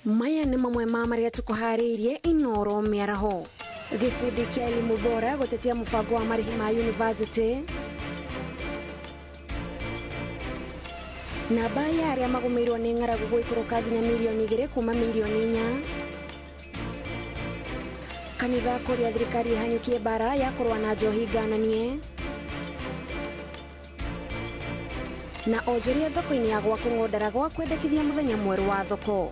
Maya nĩ mamwe ma marĩa tũkũharĩirie Inoro mĩaraho. Gĩkundi kĩa Elimu Bora gũtetia mũbango wa marĩhi ma university. Namba ya arĩa magũmĩirwo nĩ ng'aragu gũikũrũka nginya mirioni 2 kuma mirioni 4. Kanitha kũrĩa thirikari ĩhanyũkie mbara ya kũrũa na njohi ngananie. Na onjoria thoko-inĩ ya gwa kũng'ondaragwa kwendekithia mũthenya mwerũ wa thoko.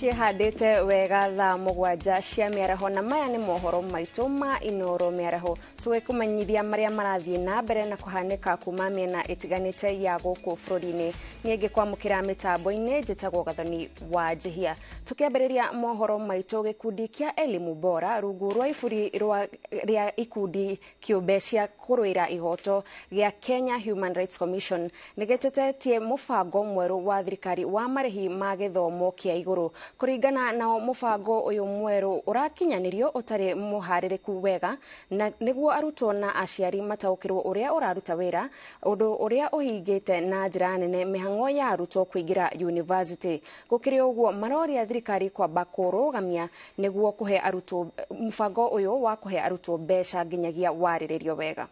Ciĩhandĩte wega thaa 7 cia mĩaraho na maya nĩ mohoro maitũ ma Inoro mĩaraho tũgĩkũmenyithia marĩa marathiĩ na mbere na kũhanĩka kuma mĩena ĩtiganĩte ya gũkũ bũrũri-inĩ. Niĩ ngĩkwamũkĩra mĩtambo-inĩ njĩtagwo Gathoni wa Njihia. Tũkĩambĩrĩria mohoro maitũ, gĩkundi kĩa Elimu Bora rungu rwa iburi rĩa ikundi kĩũmbe cia kũrũĩra ihoto gĩa Kenya Human Rights Commission nĩgĩtetetie mũbango mwerũ wa thirikari wa marĩhi ma gĩthomo kĩa igũrũ. Kũringana na mũbango ũyũ mwerũ ũrakinyanĩrio ũtarĩ mũharĩrĩku wega na nĩguo arutwo na aciari mataũkĩrwo ũrĩa ũraruta wĩra, ũndũ ũrĩa ũhingĩte na njĩra nene mĩhang'o ya arutwo kũingĩra university. Gũkĩrĩ ũguo maroria thirikari kwamba kũrũgamia nĩguo kũhe arutwo mũbango ũyũ wa kũhe arutwo mbeca nginyagia warĩrĩrio wega.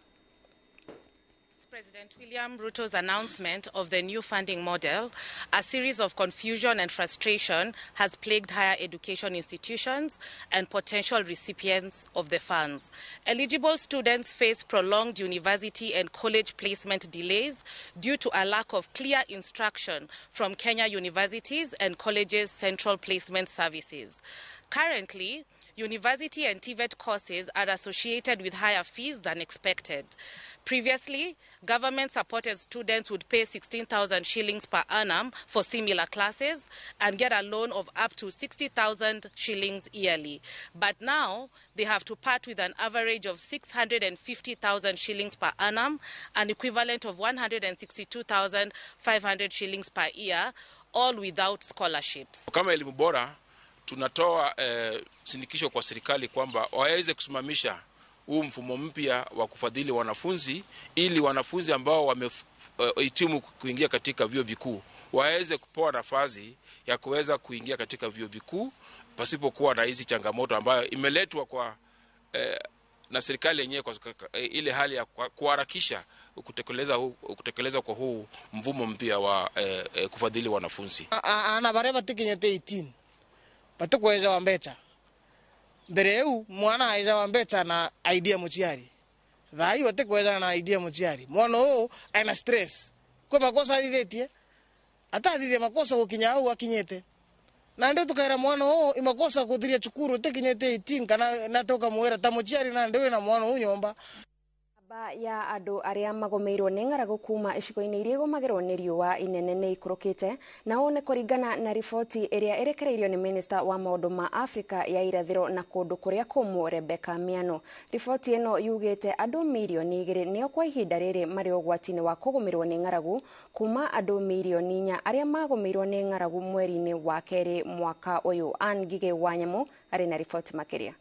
President William Ruto's announcement of the new funding model, a series of confusion and frustration has plagued higher education institutions and potential recipients of the funds. Eligible students face prolonged university and college placement delays due to a lack of clear instruction from Kenya universities and colleges' central placement services. Currently, university and TVET courses are associated with higher fees than expected. Previously, government-supported students would pay 16,000 shillings per annum for similar classes and get a loan of up to 60,000 shillings yearly. But now, they have to part with an average of 650,000 shillings per annum, an equivalent of 162,500 shillings per year, all without scholarships. Kama Elimu Bora, tunatoa sinikisho kwa serikali kwamba waweze kusimamisha huu mfumo mpya wa kufadhili wanafunzi ili wanafunzi ambao wamehitimu kuingia katika vyuo vikuu waweze kupewa nafasi ya kuweza kuingia katika vyuo vikuu pasipokuwa na hizi changamoto ambayo imeletwa kwa na serikali yenyewe kwa ile hali ya kuharakisha kutekeleza kwa huu mfumo mpya wa kufadhili wanafunzi. Ana bareba tikinyete 18 batukweza wa mbecha mbere eu mwana aiza wa mbecha na idea muchiari thai batukweza na idea muchiari mwana o ana stress kwa makosa athithie atathithie makosa gukinya au akinyete na ndio tukaira mwana o imakosa kuthiria cukuru tikinyete 18 kana natoka mwera ta muchiari na ndio na mwana unyomba. Namba ya andũ arĩa magomeirwo nĩ ng'aragu kuma icigo-inĩ iria igũmagĩrwo nĩ riũa inene nĩ ikũrũkĩte, na ũũ nĩ kũringana na riboti ĩrĩa ĩrekereirio nĩ minista wa maũndũ ma Afrika ya irathĩro na kũndũ kũrĩa kũmũ Rebecca Miano. Riboti ĩno yugĩte andũ mirioni 2 nĩo kwa ihinda rĩrĩ marĩ ũgwati-inĩ wa kũgũmĩrwo nĩ ng'aragu kuma andũ mirioni 4 arĩa magũmĩirwo nĩ ng'aragu mweri-inĩ wa kerĩ mwaka ũyũ. Ann Ngigĩ wa Nyamũ arĩ na riboti makĩria.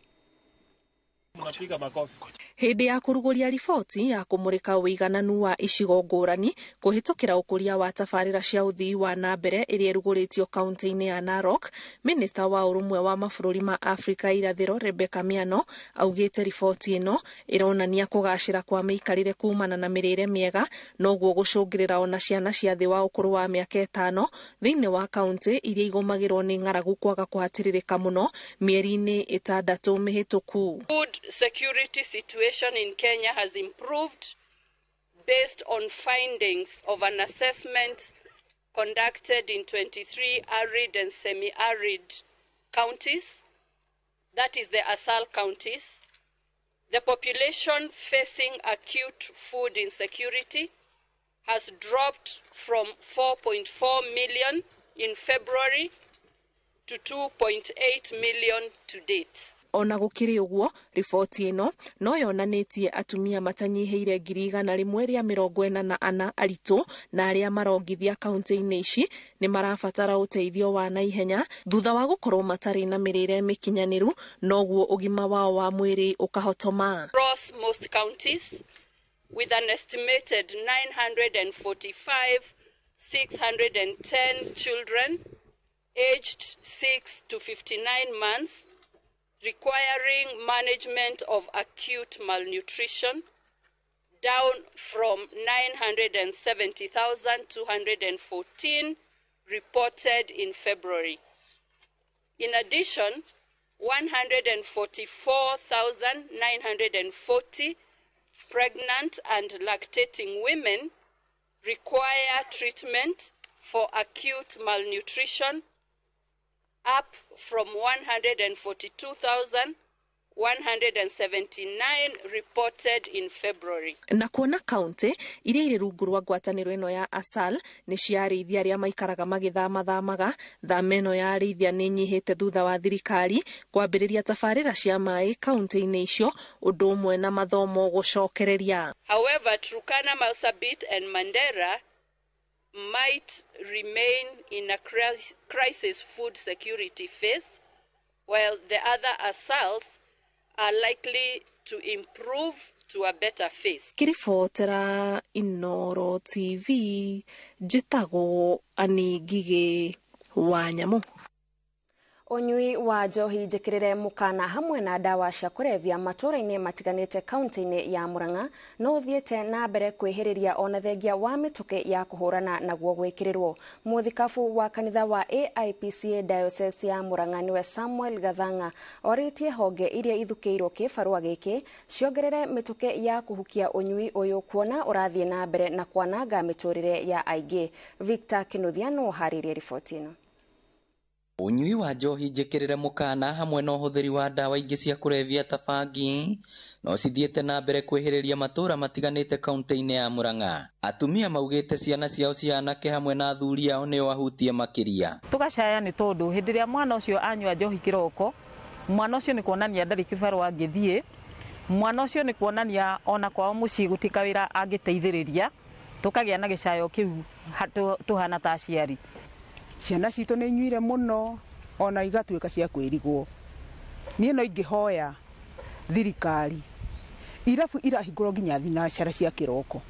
Hĩndĩ ya kũrugũria riboti ya kũmũrĩka ũigananu wa icigo ngũrani kũhĩtũkĩra ũkũria wa tabarĩra cia ũthii wa na mbere ĩrĩa ĩrugũrĩtio kaunti-inĩ ya Narok, minista wa ũrũmwe wa mabũrũri ma Afrika irathĩro Rebecca Miano augĩte riboti ĩno ĩronania kũgacĩra kwa mĩikarĩre kumana na mĩrĩre mĩega noguo gũcũngĩrĩra ona ciana cia thĩ wa ũkũrũ wa mĩaka 5 thĩinĩ wa kaunti iria igũmagĩrwo nĩ ng'aragu kwaga kũhatĩrĩrĩka mũno mĩeri-inĩ 6 mĩhĩtũku. Food security situation in Kenya has improved based on findings of an assessment conducted in 23 arid and semi-arid counties, that is the ASAL counties. The population facing acute food insecurity has dropped from 4.4 million in February to 2.8 million to date. Ona gũkĩrĩ ũguo, riboti ĩno no yonanĩtie atumia matanyihĩire 144,000 aritũ na arĩa marongithia kaunti-inĩ ici nĩ marabatara ũteithio wa naihenya thutha wa gũkorwo matarĩ na mĩrĩre mĩkinyanĩru, noguo ũgima wao wa mwĩrĩ ũkahotoma. Across most counties, with an estimated 945,610 children aged 6 to 59 months requiring management of acute malnutrition, down from 970,214 reported in February. In addition, 144,940 pregnant and lactating women require treatment for acute malnutrition, up from 142,179 reported in February. Na kuona kaunti iria irĩ rungu rwa ngwatanĩro ĩno ya ASAL nĩ cia arĩithia arĩa maikaraga magĩthamathamaga, thama ĩno ya arĩithia nĩ ĩnyihĩte thutha wa thirikari kwambĩrĩria tabarĩra cia maĩ kaunti-inĩ icio, ũndũ ũmwe na mathomo gũcokereria. However, Turkana, Marsabit and Mandera might remain in a crisis food security phase, while the other ASALs are likely to improve to a better phase. Ngĩribotera Inooro TV, njĩtagwo Annie Ngigĩ wa Nyamũ. Ũnyui wa njohi njĩkĩrĩre mũkana hamwe na ndawa cia kũrebia matũũra-inĩ matiganĩte kaunti-inĩ ya Murang'a no ũthiĩte na mbere kwĩhĩrĩria ona thengia wa mĩtũkĩ ya kũhũrana naguo gwĩkĩrĩrwo. Mũthikabu wa kanitha wa AIPCA Diocese ya Murang'a niwe Samuel Gathang'a orĩtie honge iria ithukĩirwo kĩbarũa gĩkĩ ciongerere mĩtũkĩ ya kũhukia ũnyui ũyũ kuona ũrathiĩ na mbere na kwananga mĩtũrĩre ya aingĩ. Victor Kinuthia no ũharĩrie riboti ĩno. Ũnyui wa njohi njĩkĩrĩre mũkana hamwe na ũhũthĩri wa ndawa ingĩ cia kũrebia ta bangi no cithiĩte na mbere kwĩhĩrĩria matũũra matiganĩte kaunti-inĩ ya Murang'a. Atumia maugĩte ciana ciao cia anake hamwe na athuri ao nĩo ahutie makĩria. Tũgacaya nĩ tondũ hĩndĩ ĩrĩa mwana ũcio anyua njohi kĩroko, mwana ũcio nĩ kuonania ndarĩ kĩbarũa angĩthiĩ, mwana ũcio nĩ kuonania ona kwao mũciĩ gũtirĩ kawĩra angĩteithĩrĩria, tũkagĩa na gĩcayo kĩu tũhana ta aciari. Ciana citũ nĩ inyuire mũno ona igatuĩka cia kwĩrigwo. Niĩ no ingĩhoya thirikari irabu irahingũrwo nginya thinacara cia kĩroko,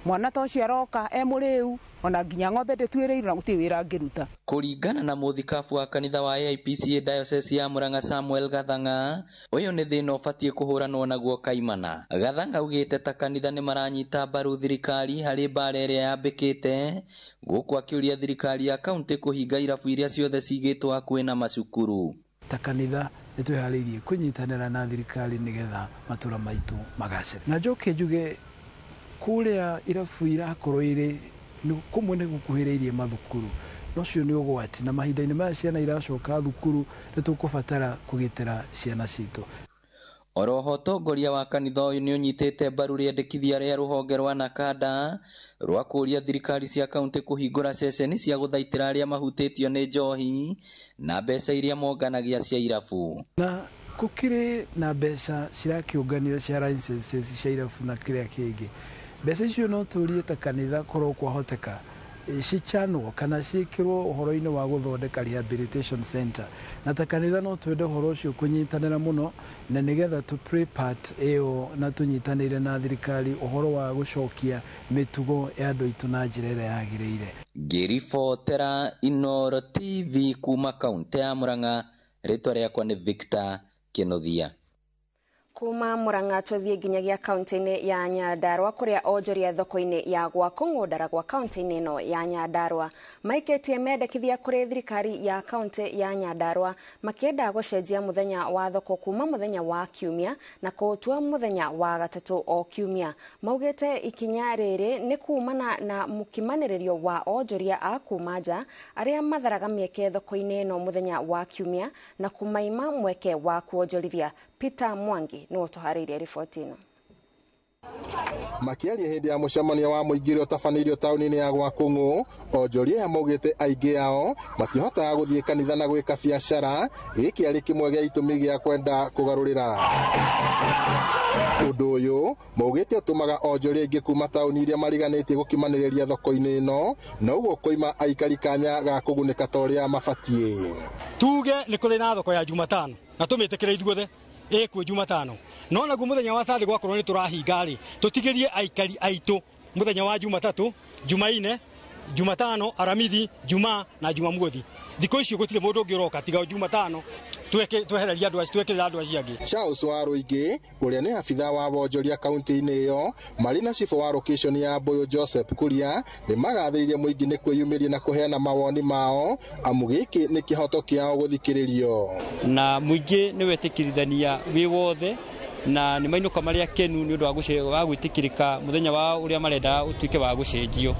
mwana ta ũcio aroka e mũrĩu ona nginya ng'ombe ndĩtuĩrĩirwo na gũtirĩ wĩra angĩruta. Kũringana na mũthikabu wa kanitha wa AIPCA Diocese ya Murang'a Samuel Gathang'a, ũyũ nĩ thĩna ũbatiĩ kũhũranwo naguo kaimana. Gathang'a augĩte ta kanitha nĩ maranyita mbaru thirikari harĩ mbara ĩrĩa yambĩkĩte, gũkũ akĩũria thirikari ya kaunti kũhinga irabu iria ciothe cigĩtwo hakuhĩ na macukuru. Ta kanitha nĩ twĩharĩirie kũnyitanĩra na thirikari nĩgetha matũra maitũ magacĩre. Na njoke njuge kũrĩa irabu irakorwo irĩ kũmwe nĩ gũkuhĩrĩirie mathukuru, no cio nĩ ũgwati, na mahinda-inĩ maya ciana iracoka thukuru nĩ tũkũbatara kũgitĩra ciana citũ. Oroho ũtongoria wa kanitha ũyũ nĩ ũnyitĩte mbaru rĩendekithia rĩa rũhonge rwa Nakanda rwa kũũria thirikari cia kaunti kũhingũra ceceni cia gũthaitĩra arĩa mahutĩtio nĩ njohi na mbeca iria monganagia cia irabu. Na gũkĩrĩ na mbeca cirakĩũnganio cia licenses cia irabu na kĩrĩa kĩngĩ. Mbeca icio no tũrie ta kanitha korwo kwahoteka cichanwo kana ciĩkĩrwo ũhoro-inĩ wa gũthondeka rehabilitation center, na ta kanitha no twende ũhoro ũcio kũnyitanĩra mũno na nĩgetha tũ play part ĩyo na tũnyitanĩire na thirikari ũhoro wa gũcokia mĩtugo ya andũ aitũ na njĩra ĩrĩa yagĩrĩire. Ngĩribotera Inooro TV kuma kaunti ya Murang'a, rĩtwa rĩakwa nĩ Victor Kinuthia. Kuma Murang'a tũthiĩ nginyagia kaunti-inĩ ya Nyandarua kũrĩa onjoria thoko-inĩ ya Gwakũng'ũ Ndaragwa kaunti-inĩ ĩno ya Nyandarua maikĩtie mendekithia kũrĩ thirikari ya kaunti ya Nyandarua makĩenda gũcenjia mũthenya wa thoko kuma mũthenya wa kiumia na kũũtua mũthenya wa gatatũ o kiumia. Maugĩte ikinya rĩrĩ nĩ kumana na mũkimanĩrĩrio wa onjoria a kuma nja arĩa matharaga mĩeke thoko-inĩ ĩno mũthenya wa kiumia na kũmaima mweke wa kuonjorithia. Peter Mwangi nĩwe ũtũharĩirie riboti ĩno. Makiaria hindi ya mucemanio wa muingi uria utabanĩirio tauni-inĩ ya Gwakũng'ũ, onjoria aya maugĩte aingĩ ao matihotaga gũthiĩ kanitha na gwĩka biacara. Gĩkĩ arĩ kĩmwe gĩa itũmi gĩa kwenda kũgarũrĩra ũndũ ũyũ. Maugĩte ũtũmaga onjoria aingĩ kuma tauni iria mariganĩtie gũkimanĩrĩria thoko-inĩ ĩno, na ũguo kũima aikari kanya ga kũgunĩka ta ũrĩa mabatiĩ. Tuge nĩ kũrĩ na thoko ya Jumatano na tũmĩtĩkĩre ithuothe ĩkuo Jumatano, no naguo mũthenya wa Sunday gwakorwo nĩ tũrahinga rĩ, tũtigĩrie aikari aitũ mũthenya wa Jumatatu, Jumaine, Jumatano, Aramithi, Jumaa na Jumamothi. Thikũ icio gũtirĩ mũndũ ũngĩ ũroka tiga Jumatano, twehereria andũ acio, twekĩrĩra andũ acio angĩ. Charles Waruingĩ ũrĩa nĩ abithaa wa wonjoria kaunti-inĩ ĩyo marĩ na cibũ wa location ya Mbuyu Joseph Kuria nĩ magathĩrĩirie mũingĩ nĩ kwĩyumĩria na kũheana mawoni mao, amu gĩkĩ nĩ kĩhoto kĩao gũthikĩrĩrio. Na mũingĩ nĩ wetĩkĩrithania wĩ wothe na nĩ mainũka marĩa kenu nĩ ũndũ wa gwĩtĩkĩrĩka mũthenya wa ũrĩa marenda ũtuĩke wa gũcenjio.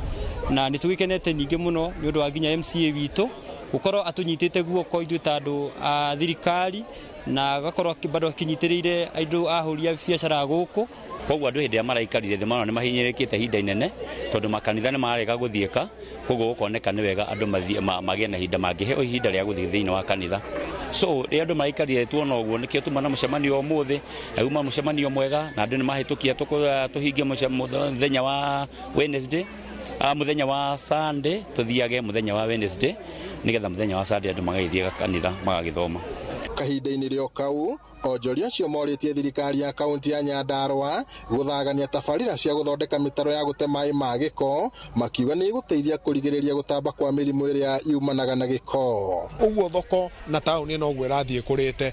Na nĩ tũgĩkenete ningĩ mũno nĩ ũndũ wa nginya MCA witũ gũkorwo atũnyitĩte guoko ithuĩ ta andũ a thirikari, na agakorwo bado akinyitĩrĩire andũ ahũri a biacara gũkũ. Koguo andũ hĩndĩ ĩrĩa maraikarire thĩ marona nĩ mahinyĩrĩrĩkĩte ihinda inene tondũ makanitha nĩ marega gũthiĩka, koguo gũkoneka nĩ wega andũ magĩe na ihinda mangĩheo ihinda rĩa gũthiĩ thĩinĩ wa kanitha. So rĩrĩa andũ maraikarire tuona ũguo nĩkĩo tuma na mũcemanio ũmũthĩ, na uma mũcemanio mwega na andũ nĩ mahĩtũkia tũhingie mũthenya wa Wednesday, mũthenya wa Sunday tũthiage mũthenya wa Wednesday nĩgetha mũthenya wa Sunday andũ magagĩthiĩ kanitha magagĩthoma. Kahinda-inĩ rĩo kau, onjoria acio morĩtie thirikari ya kaunti ya Nyandarua gũthagania tabarĩra cia gũthondeka mĩtaro ya gũte maĩ ma gĩko, makiuga nĩ ĩgũteithia kũrigĩrĩria gũtamba kwa mĩrimũ ĩrĩa yumanaga na gĩko. Ũguo thoko na taũni noguo ĩrathiĩ ĩkũrĩte,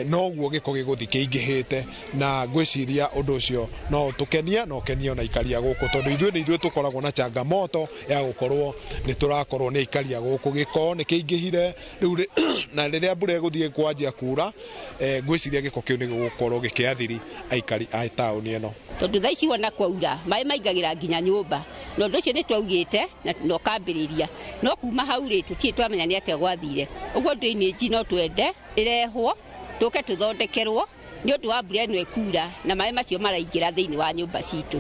noguo gĩko gĩgũthiĩ kĩingĩhĩte, na ngwĩciria ũndũ ũcio no ũtũkenie na ũkenie ona aikari a gũkũ, tondũ ithuĩ nĩ ithuĩ tũkoragwo na changamoto ya gũkorwo nĩ tũrakorwo nĩ aikari a gũkũ. Gĩko nĩ kĩingĩhire rĩu, na rĩrĩa mbura ĩgũthiĩ kwanjia kura, ngwĩciria gĩko kĩu nĩ gĩgũkorwo gĩkĩathiri aikari a taũni ĩno. Tondũ thaa ici wona kwaura maĩ maingagĩra nginya nyũmba, na ũndũ ũcio nĩ twaugĩte na ũkambĩrĩria, no kuma hau rĩ tũtirĩ twamenya nĩ atĩa gwathire. Ũguo drainage no twende ĩrehwo tũke tũthondekerwo nĩ ũndũ wa mbura ĩno ĩkura na maĩ macio maraingĩra thĩinĩ wa nyũmba citũ.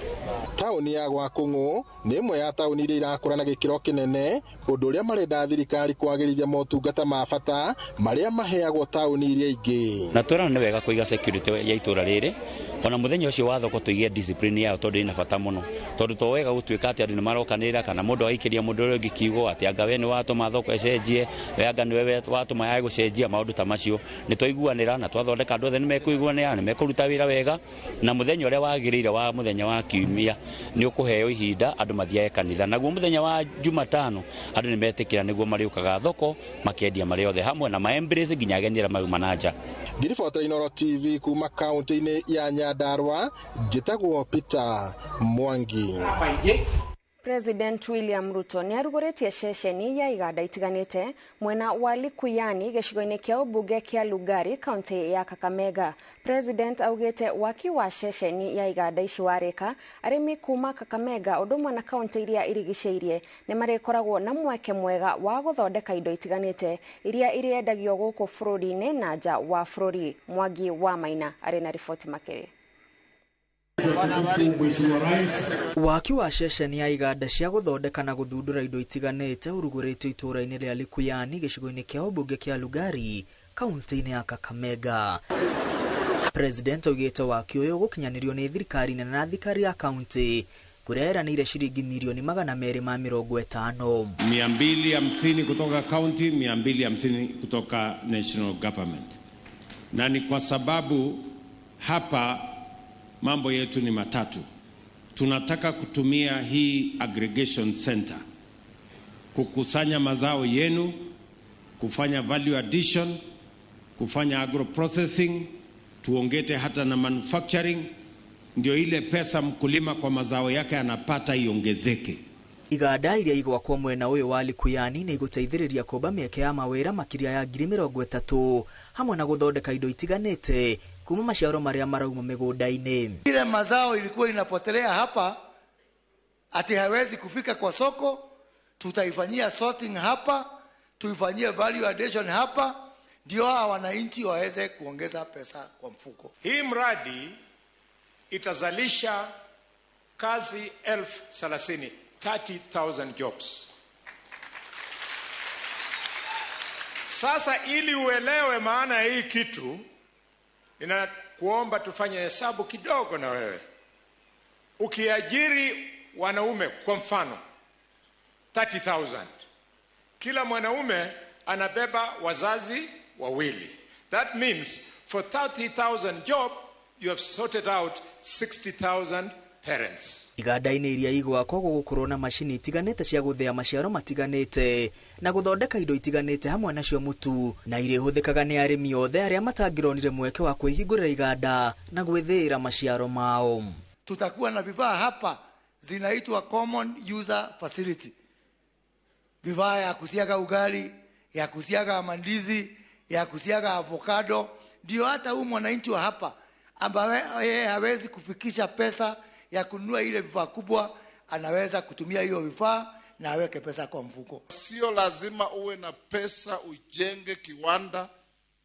Taũni ya Gwakũng'ũ nĩ ĩmwe ya taũni iria irakũra na gĩkĩro kĩnene, ũndũ ũrĩa marenda thirikari kwagĩrithia motungata ma bata marĩa maheagwo taũni iria ingĩ. Na twerana nĩ wega kũiga security ya itũra rĩrĩ, ona mũthenya ũcio wa thoko tũige discipline yao tondũ ĩna bata mũno, tondũ to wega gũtuĩka atĩ andũ nĩ marokanĩrĩra kana mũndũ agaikĩria mũndũ ũrĩa ũngĩ kiugo atĩ anga we nĩ watũma thoko ĩcenjie, we anga nĩwe watũma yage gũcenjia, maũndũ ta macio. Nĩ twaiguanĩra na twathondeka andũ othe nĩ mekũiguanĩra, nĩ mekũruta wĩra wega, na mũthenya ũrĩa wagĩrĩire wa mũthenya wa kiumia nĩ ũkũheo ihinda andũ mathiage kanitha, naguo mũthenya wa Jumatano andũ nĩ metĩkĩra nĩguo marĩũkaga thoko makĩendia marĩ othe hamwe na ma-embrace nginya ageni arĩa mauma na nja. Ngiribota Inooro TV kuma kaunti-inĩ ya Nyandarua, njĩtagwo Peter Mwangi. President William Ruto nĩ arugũrĩtie ceceni ya iganda itiganĩte mwena wa Likuyani gĩcigo-inĩ kĩa ũmbunge kĩa Lugari kaunti ya Kakamega. President augĩte waki wa ceceni ya iganda ici warĩka, arĩmi kuma Kakamega ũndũ ũmwe na kaunti iria irigicĩirie nĩ marĩkoragwo na mweke mwega wa gũthondeka indo itiganĩte iria irĩendagio gũkũ bũrũri-inĩ na nja wa bũrũri. Mwangi wa Maina arĩ na riboti makĩria. Waki wa ceceni ya iganda cia gũthondeka na gũthundũra indo itiganĩte ũrugũrĩtio itũũra-inĩ rĩa Likuyani gĩcigo-inĩ kĩa ũmbunge kĩa Lugari kaunti-inĩ ya Kakamega. President augĩte waki ũyũ ũgũkinyanĩrio nĩ thirikari nene na thirikari ya kaunti kũrĩa eranĩire ciringi milioni 250. 250 kutoka kaunti, 250 kutoka national government. Na ni kwa sababu hapa mambo yetu ni matatu. Tunataka kutumia hii aggregation center kukusanya mazao yenu, kufanya value addition, kufanya agro processing, tuongete hata na manufacturing, ndio ile pesa mkulima kwa mazao yake anapata iongezeke. Iganda iria igwakwo mwena ũyũ wa Likuyani nĩ igũteithĩrĩria kũmba mĩeke ya mawĩra makĩria ya 30,000 hamwe na gũthondeka indo itiganĩte kuma maciaro marĩa marauma mĩgũnda-inĩ. Ile mazao ilikuwa inapotelea hapa ati hawezi kufika kwa soko, tutaifanyia sorting hapa, tuifanyie value addition hapa, ndio hawa wananchi waweze kuongeza pesa kwa mfuko. Hii mradi itazalisha kazi 30,000, 30,000 jobs. Sasa ili uelewe maana ya hii kitu, ninakuomba tufanye hesabu kidogo na wewe. Ukiajiri wanaume kwa mfano 30,000, kila mwanaume anabeba wazazi wawili. That means for 30,000 job you have sorted out 60,000 parents. Iganda-inĩ iria igwakwo gũgũkorwo na macini itiganĩte cia gũthĩa maciaro matiganĩte na gũthondeka indo itiganĩte hamwe nacio mũtu, na irĩhũthĩkaga nĩ arĩmi othe arĩa matangĩronire mweke wa kwĩhingũrĩra iganda na gwĩthĩĩra maciaro mao. Tutakuwa na vifaa hapa zinaitwa common user facility, vifaa ya kusiaga ugali, ya kusiaga mandizi, ya kusiaga avocado. Ndio hata huyu mwananchi wa hapa ambaye yeye hawezi kufikisha pesa ya kununua ile vifaa kubwa, anaweza kutumia hiyo vifaa na aweke pesa kwa mfuko. Sio lazima uwe na pesa ujenge kiwanda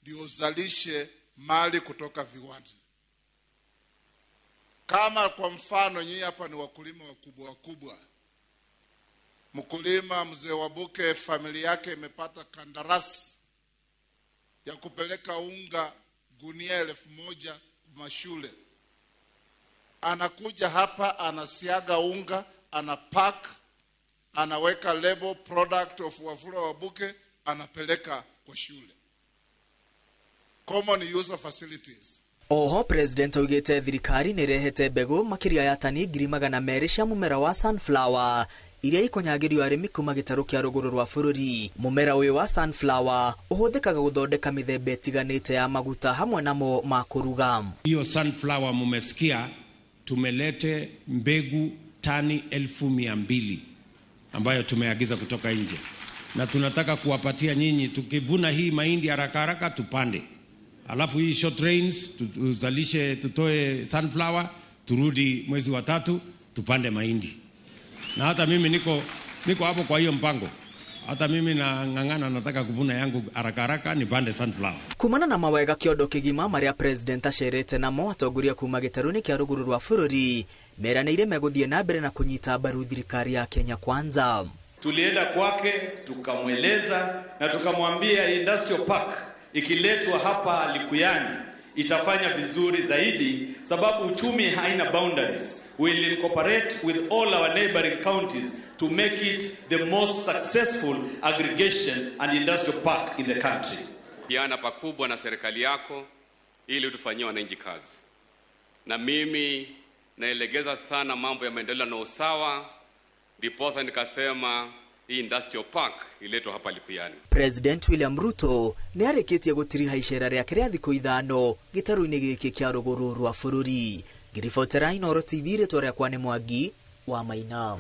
ndio uzalishe mali kutoka viwanda. Kama kwa mfano nyinyi hapa ni wakulima wakubwa wakubwa. Mkulima mzee Wabuke familia yake imepata kandarasi ya kupeleka unga gunia 1,000 mashule. Anakuja hapa anasiaga unga, anapack, anaweka label product of Wafula Wabuke, anapeleka kwa shule. Common user facilities. Oho President augite thirikari nĩrehete mbegũ makĩria ya tani 200,000 cia mũmera wa sunflower iria ikũnyagĩrio arĩmi kuma gĩtarũ kĩa rũgũrũ rwa bũrũri. Mũmera ũyũ wa sunflower ũhũthĩkaga gũthondeka mĩthemba ĩtiganĩte ya maguta hamwe namo ma kũruga. Hiyo sunflower mumesikia, tumelete mbegu tani 200,000 ambayo tumeagiza kutoka nje, na tunataka kuwapatia nyinyi. Tukivuna hii mahindi haraka haraka tupande, alafu hii short rains tuzalishe, tutoe sunflower, turudi mwezi wa 3 tupande mahindi. Na hata mimi niko hapo kwa hiyo mpango. Hata mimi nang'ang'ana, nataka kuvuna yangu haraka haraka nipande sunflower. Kumana na mawega kĩondo kĩgima marĩa President acerete namo, atongoria kuma gĩtarũ-inĩ kĩa rũgũrũ rwa bũrũri meranĩire megũthiĩ na mbere na kũnyita mbaru thirikari ya Kenya Kwanza. Tulienda kwake tukamweleza na tukamwambia industrial park ikiletwa hapa Likuyani itafanya vizuri zaidi, sababu uchumi haina boundaries. We will incorporate with all our neighboring counties to make it the most successful aggregation and industrial park in the country. Piana pakubwa na serikali yako ili tufanyie wananchi kazi. Na mimi naelegeza sana mambo ya maendeleo na usawa, ndiposa nikasema hii industrial park iletwa hapa Likuyani. President William Ruto nĩ arĩkĩtie gũtiriha icera rĩake rĩa thikũ 5 gĩtarũ-inĩ gĩkĩ kĩa rũgũrũ rwa bũrũri. Ngĩribotera Inooro TV, rĩtwa rĩakwa nĩ Mwangi wa Maina.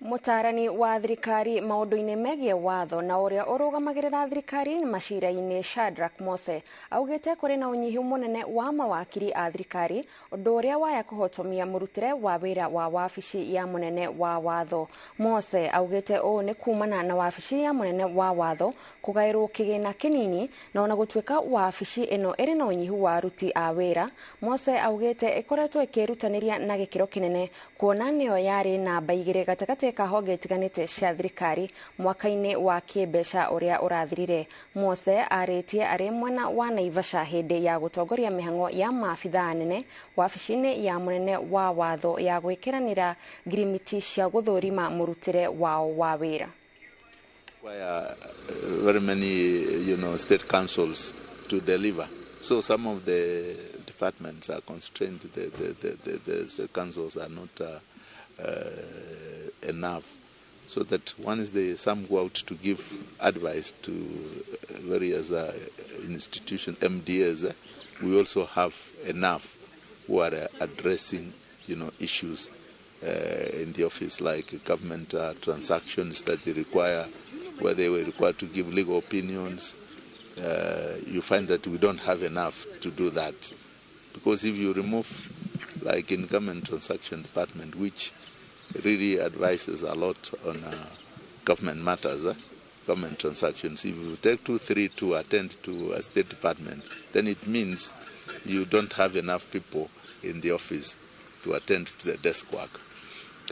Mũtaarani wa thirikari maũndũ-inĩ megiĩ watho na ũrĩa ũrũgamagĩrĩra thirikari macira-inĩ Shadrack Mose augĩte kũrĩ na ũnyihu mũnene wa mawakiri a thirikari, ũndũ ũrĩa waya kũhotomia mũrutĩre wa wĩra wa wabici ya mũnene wa watho. Mose augĩte ũũ nĩ kumana na wabici ya mũnene wa watho kũgaĩrwo kĩgĩna kĩnini, na ona gũtuĩka wabici ĩno ĩrĩ na ũnyihu wa aruti a wĩra. Mose augĩte ĩkoretwo ĩkĩrutanĩria na gĩkĩro kĩnene kuona nĩyo yarĩ namba 2 gatagatĩ ka honge itiganĩte cia thirikari mwaka-inĩ wa kĩmbeca ũrĩa ũrathirire. Mose arĩtie arĩ mwena wa Naivasha hĩndĩ ya gũtongoria mĩhang'o ya maabithaa anene wabici-inĩ ya mũnene wa watho ya gwĩkĩranĩra ngirimiti cia gũthũrima mũrutĩre wao wa wĩra. Very many, state councils to deliver. So some of the departments are constrained. The state councils are not enough, so that once they some go out to give advice to various institutions, MDAs, we also have enough who are addressing, issues in the office, like government transactions that they require, where they were required to give legal opinions. You find that we don't have enough to do that, because if you remove, like in government transaction department, which really advises a lot on government matters, government transactions. If you take 2, 3 to attend to a state department, then it means you don't have enough people in the office to attend to the desk work.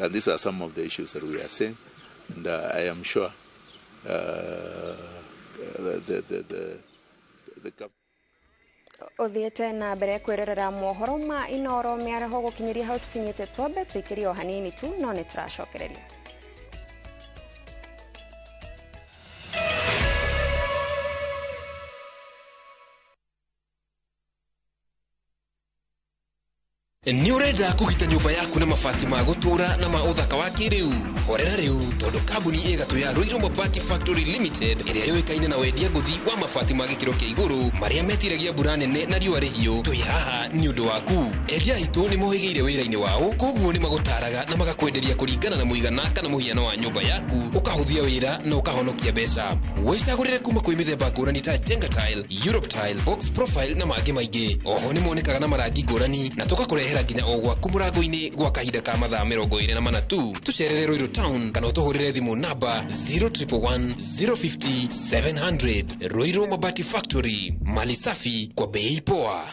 And these are some of the issues that we are seeing. And I am sure the government. Uthiete na mbere kwirorera mohoro ma Inooro mĩaraho gũkinyĩria hau tũkinyĩte twambe tũikĩrie o hanini tu no nĩ tũracokereria. Nĩ ũrenda kũgita nyũmba yaku na mabati ma gũtũũra na ma ũthaka wa kĩrĩu? Horera rĩu tondũ kambuni ĩgatũ ya Ruiru Mabati Factory Limited ĩrĩa yũĩkaine na wendia ngũthi wa mabati ma gĩkĩro kĩa igũrũ marĩa metiragia mbura nene na riũa rĩhiũ, twĩ haha nĩ ũndũ waku. Endia aitũ nĩ mohĩgĩire wĩra-inĩ wao, koguo nĩ magũtaraga na magakwenderia kũringana na mũigana kana mũhiano wa nyũmba yaku, ũkahũthia wĩra na ũkahonokia mbeca. Wĩcagũrĩre kuma kwĩ mĩthemba ngũrani ta Jenga Tile, Europe Tile, Box Profile na mangĩ maingĩ. Oho nĩ monekaga na marangi ngũrani na tũgakũrehera nginya o gwaku mũrango-inĩ gwa kahinda ka mathaa 24 tu. Tũcerere Ruiru Town kana ũtũhũrĩre thimũ namba 0111 050 700. Ruiru Mabati Factory, mali safi kwa bei poa.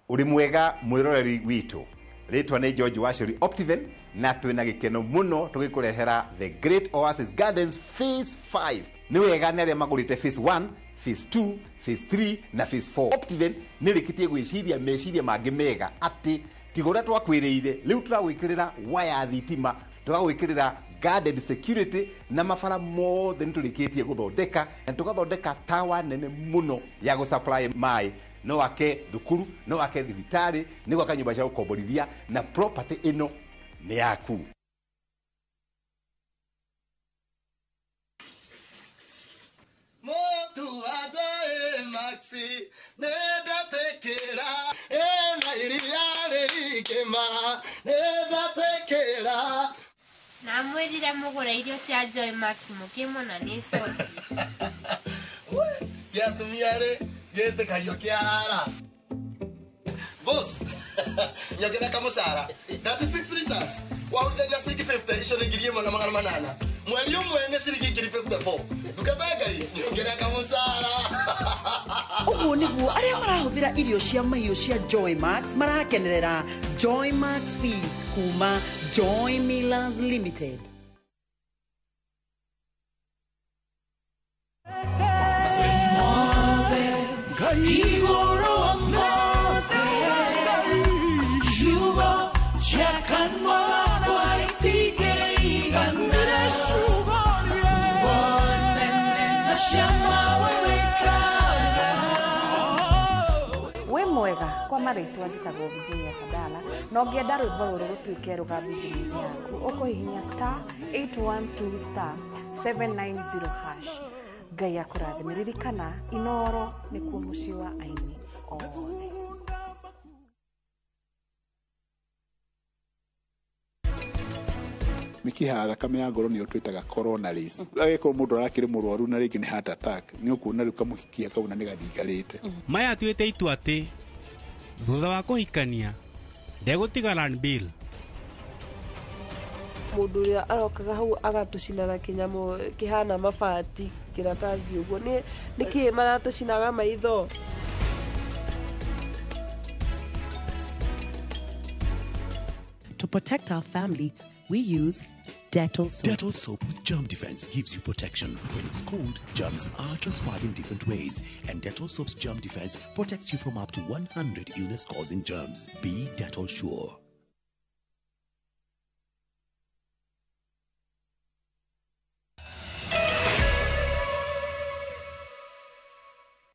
Uri mwega mwiroreri witũ, rĩtwa nĩ George Wachuri Optiven na twĩna gĩkeno mũno tũgĩkũrehera The Great Oasis Gardens Phase 5. Nĩ wega nĩ arĩa magũrĩte Phase 1, Phase 2, Phase 3 na Phase 4. Optiven nĩ rĩkĩtie gwĩciria meciria mangĩ mega atĩ tiga ũrĩa twakwĩrĩire, rĩu tũragwĩkĩrĩra waya thitima, tũragwĩkĩrĩra garden security na mabara mothe nĩ tũrĩkĩtie gũthondeka na tũgathondeka tawa nene mũno ya gũsupply maĩ. No wake thukuru, no wake thibitarĩ, nĩ gwaka nyũmba cia gũkomborithia na property ĩno nĩ yaku. Motu ajae maxi nedatekera ena iria rĩkĩma nedatekera. Namwĩrire mũgũre irio cia Joy Max mũkĩmona nĩ cothi. Gĩa atumia rĩ gĩtĩkagio kĩarara. Boss, nyongera kamũcara 36 liters wahũrithania ciringi 50 icio nĩ 1800 mweri ũmwe nĩ ciringi 54. Ndungata Ngai nyongera kamũcara. Ũguo nĩguo arĩa marahũthĩra irio cia mahiũ cia Joy Max marakenerera Joy Max Feeds kuma Joy Millers Limited. Wĩ mwega kwa marĩtwa njĩtagwo Virginia Sadala na ũngĩenda rwĩmbo rũrũ rũtuĩke rũgambi thimũ-inĩ yaku ũkũhihinya star 812 star 790 hash. Ngai akũrathime. Ririkana Inooro nĩkuo mũciĩ wa aini othe. Mĩkiha ya thakame ya ngoro nĩyo twĩtaga coronaries. Agĩkorwo mũndũ arakĩrĩ mũrwaru na rĩngĩ nĩ heart attack, nĩ ũkuona rĩu kamũhikia kau na nĩ gathingarĩte. Maya atuĩte itua atĩ thutha wa kũhikania ndegũtiga Bill. Mũndũ ũrĩa arokaga hau agatũcina na kĩnyamũ kĩhana mabati kĩratathi ũguo nĩ kĩĩ maratũcinaga maitho. To protect our family, we use Dettol soap. Dettol soap with germ defense gives you protection. When it's cold, germs are transferred in different ways, and Dettol soap's germ defense protects you from up to 100 illness-causing germs. Be Dettol sure.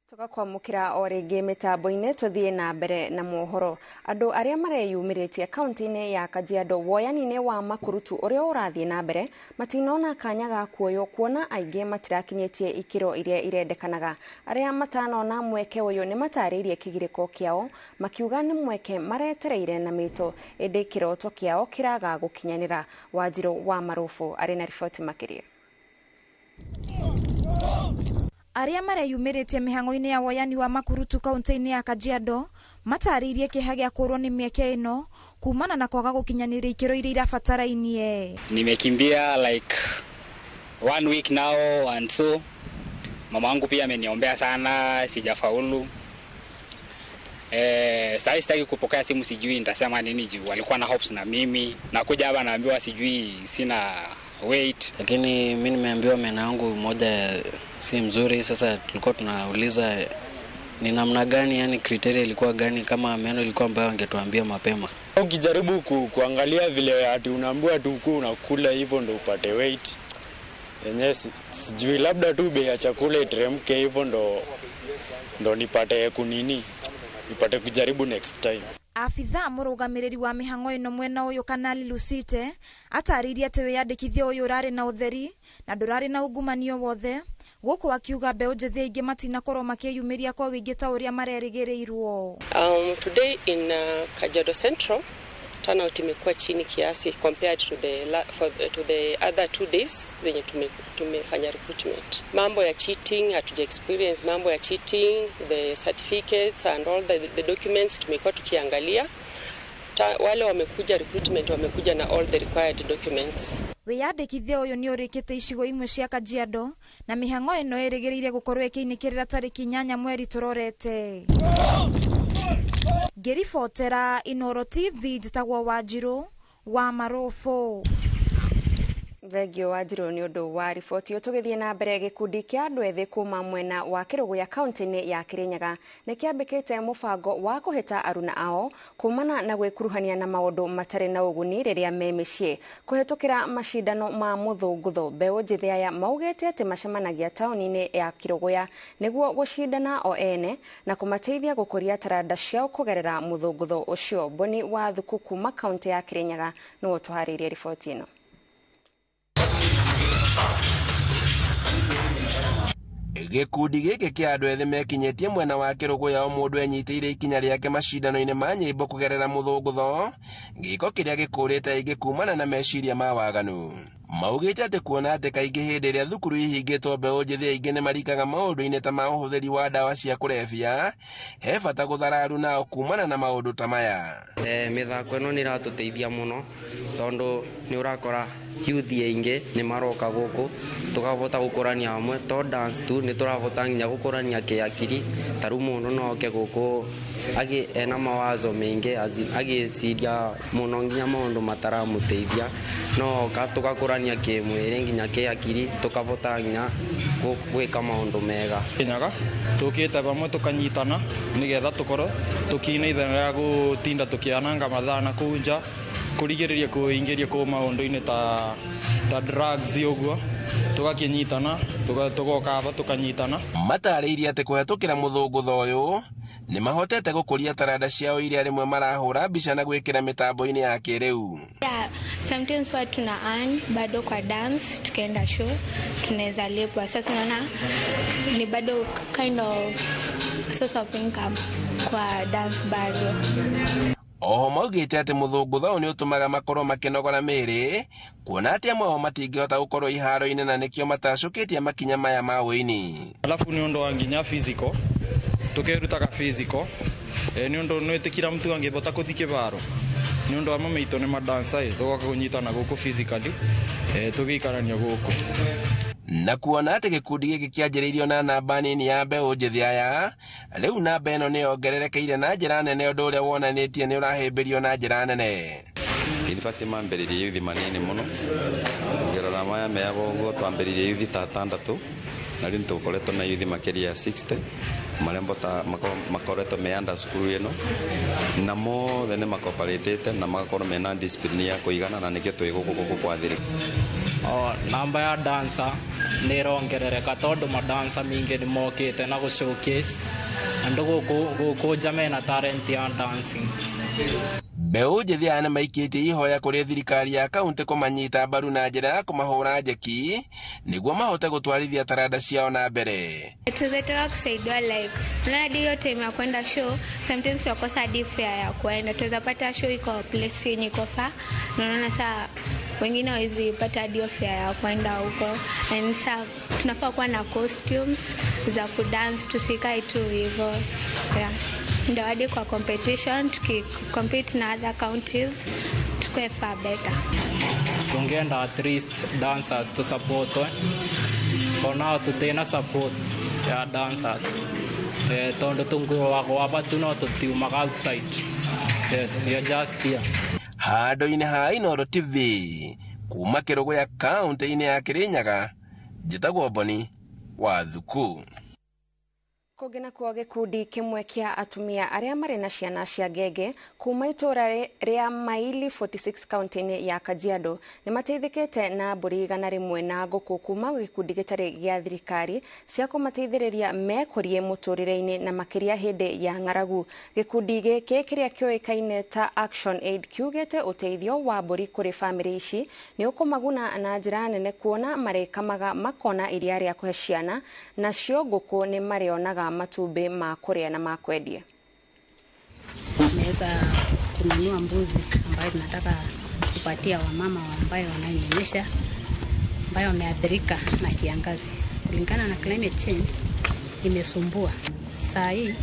Tugakwamũkĩra o rĩngĩ mĩtambo-inĩ tũthiĩ na mbere na mohoro. Andũ arĩa mareyumĩrĩtie kaunti-inĩ ya Kajiado woyani-inĩ wa makurutu ũrĩa ũrathiĩ na mbere matinona kanya ga kuoywo kuona aingĩ matirakinyĩtie ikĩro iria irendekanaga. Arĩa matanona mweke ũyũ nĩ matarĩirie kĩgirĩko kĩao makiuga nĩ mweke maretereire na mĩto ĩndĩ kĩroto kĩao kĩraga gũkinyanĩra. Wanjirũ wa Marufu arĩ na riboti makĩria. Arĩa mareyumĩrĩtie mĩhang'o-inĩ ya woyani wa makurutu kaunti-inĩ ya Kajiado matarĩirie kĩeha gĩa kũrwo nĩ mĩeke ĩno kumana na kwaga gũkinyanĩria ikĩro iria irabatarainie. Nimekimbia like 1 week now and so mama wangu pia ameniombea sana, sijafaulu. Sasa sitaki kupokea simu, sijui nitasema nini juu walikuwa na hopes na mimi. Nakuja hapa naambiwa sijui sina weight. Lakini mimi nimeambiwa meno yangu moja si mzuri. Sasa tulikuwa tunauliza ni namna gani, yani criteria ilikuwa gani, kama meno ilikuwa ambayo wangetuambia mapema. Ukijaribu kuangalia vile ati unaambiwa tu unakula hivyo ndo upate weight. Yenyewe sijui, labda tu bei ya chakula iteremke hivyo ndo nipate kunini, nipate kujaribu next time. Afitha mũrũgamĩrĩri wa mĩhang'o ĩno mwena ũyũ Kanali Lucite atarĩirie atĩ wĩyandĩkithia ũyũ ũrarĩ na ũtheri na ndũrarĩ na ungumania wothe, gũkũ akiuga mbeũ njĩthĩ aingĩ matinakorwo makĩyumĩria kwa ũingĩ ta ũrĩa marerĩgĩrĩirwo. Today in Kajiado Central turnout imekuwa chini kiasi compared to the other 2 days zenye tumefanya recruitment. Mambo ya cheating hatuja experience, mambo ya cheating, the certificates and all the documents tumekuwa tukiangalia. Wale wamekuja recruitment wamekuja na all the required documents. Wĩyandĩkithia ũyũ nĩ ũrĩkĩte icigo imwe cia Kajiado na mĩhang'o ĩno ĩrĩgĩrĩire gũkorwo ĩkĩinĩkĩrĩra tarĩki 8 mweri tũrorete. Ngĩribotera Inooro TV njĩtagwo Wanjirũ wa Marũbũ. Thengio Wanjirũ nĩ ũndũ wa riboti ĩyo. Tũgĩthiĩ na mbere, gĩkundi kĩa andũ ethĩ kuma mwena wa Kĩrũgũya kaunti-inĩ ya Kĩrĩnyaga nĩ kĩambĩkĩte mũbango wa kũhĩta aruna ao kumana na gwĩkuruhania na maũndũ matarĩ na ũguni rĩrĩa me mĩciĩ kũhĩtũkĩra macindano ma mũthũngũtho. Mbeũ njĩthĩ aya maugĩte atĩ macemanagia taũni-inĩ ya Kĩrũgũya nĩguo gũcindana o ene na kũmateithia gũkũria taranda ciao kũgerera mũthũngũtho ũcio. Boni wa Thuku kuma kaunti ya Kĩrĩnyaga nĩwe ũtũharĩirie riboti ĩno. Gĩkundi gĩkĩ kĩa andũ ethĩ mekinyĩtie mwena wa Kĩrũgũya o mũndũ enyitĩire ikinya rĩake macindano-inĩ ma nyĩmbo kũgerera mũthũngũtho, gĩko kĩrĩa gĩkũrĩte aingĩ kumana na meciria ma waganu. Maugĩte atĩ kuona atĩ kaingĩ hĩndĩ ĩrĩa thukuru ihingĩtwo mbeũ njĩthĩ aingĩ nĩ marikaga maũndũ-inĩ ta ma ũhũthĩri wa ndawa cia kũrebia, he bata gũthara aruna ao kumana na maũndũ ta maya. Mĩthako ĩno nĩ ĩratũteithia mũno tondũ nĩ ũrakora youth aingĩ nĩ maroka gũkũ tũkavota gũkũrania hamwe, to dance tu nĩ tũravota nginya gũkũrania kĩakiri. Ta rĩu mũndũ no oke gũkũ ena mawazo maingĩ agĩciria mũno nginya maũndũ mataramũteithia, no oka tũgakũrania kĩmwĩrĩ nginya kĩakiri tũkavota nginya gwĩka maũndũ mega. Kinyaga tũkĩte vamwe tũkanyitana nĩgetha tũkorwo tũkĩina ithenya rĩa gũtinda tũkĩananga mathaa na kũu nja, kũrigĩrĩria kũingĩria kũu maũndũ-inĩ ta drugs ũguo, tũgakĩnyitana tũgoka aba tũkanyitana. Matarĩirie atĩ kũhetũkĩra mũthũngũtho ũyũ nĩ mahotete gũkũria taranda ciao iria rĩmwe marahũra mbica na gwĩkĩra mĩtambo-inĩ ya kĩrĩu. Yeah, sometimes watu tuna earn bado kwa dance, tukienda show tunaweza lipwa. Sasa unaona ni bado kind of source of income kwa dance bado. Oho maugĩte atĩ mũthũngũtho ũyũ nĩ ũtũmaga makorwo makĩnogora mĩĩrĩ, kuona atĩ amwe ao matingĩhota gũkorwo iharo-inĩ na nĩkĩo matacũkĩtie makinya maya ma ũini. Alafu nĩ ũndũ wa nginya physical, tũkerutaga physical, nĩ ũndũ nĩtĩkira mtu angĩhota kũthi kĩbaro nĩ ũndũ wa mamaitũ nĩ madansa, tũgoka kũnyitana gũkũ physically, tũgĩikarania gũkũ. Na kuona atĩ gĩkundi gĩkĩ kĩanjĩrĩirio na namba nini ya mbeũ njĩthĩ aya, rĩu namba ĩno nĩ yongererekeire na njĩra nene, ũndũ ũrĩa wonanĩtie nĩ ũrahĩmbĩrio na njĩra nene. In fact mambĩrĩirie yuthi manini mũno, ngĩrora maya meagwo ũguo twambĩrĩirie yuthi ta 6 na rĩu nĩtũkoretwo na yuthi makĩria ya 60 marĩa makoretwo me under cukuru ĩno, na mothe nĩ makoparatĩte na magakorwo mena discipline ya kũigana, na nĩkĩo twĩ gũkũ gũkũ kwathĩrĩka. Namba ya dancer nĩ ĩrongerereka tondũ madansa mingĩ nĩ mokĩte na gũ showcase andũ gũkũ nja mena talent ya dancing. Mbeũ njĩthĩ aya nĩ maikĩtie ihoya kũrĩ thirikari ya kaunti kũmanyita mbaru na njĩra ya kũmahũra njeki nĩguo mahote gũtwarithia taranda ciao na mbere. Tuzetaka kusaidiwa like na hadi hiyo time ya kwenda show sometimes wakosa hadi fare ya kwenda, tuweza pata show iko place yenye iko far, na unaona saa wengine hawezi pata hadi fare ya kwenda huko, and saa Tunafaa kuwa na costumes za kudance, tusikae tu hivyo. Yeah. Ndio hadi kwa competition tukicompete na other counties tukue far better. Tungeenda at least dancers to support. For now tutena support ya dancers. Tondu tunguragwo aba tu no tutiumaga outside. Yes, we are just here. Handũ-inĩ ha Inooro TV kuma Kĩrũgũya kaũntĩ-inĩ ya Kĩrĩnyaga, njĩtagwo Boni wa Thuku. Kũngĩ nakuo gĩkundi kĩmwe kĩa atumia arĩa marĩ na ciana cia ngenge kuma itũũra rĩa Maili 46 kaunti-inĩ ya Kajiado nĩ mateithĩkĩte na mbũri 100 na ngũkũ kuma gĩkundi gĩtarĩ gĩa thirikari cia kũmateithĩrĩria mekũrie mũtũrĩre-inĩ na makĩria hĩndĩ ya ng'aragu. Gĩkundi gĩkĩ kĩrĩa kĩũĩkaine ta Action Aid kiugĩte ũteithio wa mbũri kũrĩ bamĩrĩ ici nĩ ũkũmaguna na njĩra nene kuona marĩkamaga makona iria rĩa kũhe ciana nacio ngũkũ nĩ marĩonaga matumbĩ ma kũrĩa na ma kwendia. Tumeweza kununua mbuzi ambayo tunataka kupatia wamama ambayo wananyonyesha ambayo wameathirika na kiangazi. Kulingana na climate change imesumbua. Saa hii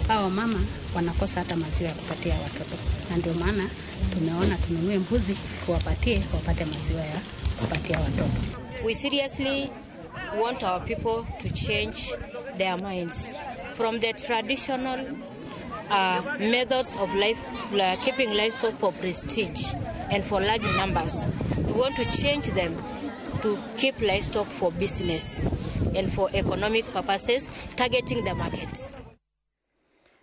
hao mama wanakosa hata maziwa ya kupatia watoto. Na ndio maana tumeona tununue mbuzi kuwapatie wapate maziwa ya kupatia watoto. We seriously want our people to change their minds from the traditional methods of life, keeping livestock for prestige and for large numbers. We want to change them to keep livestock for business and for economic purposes, targeting the market.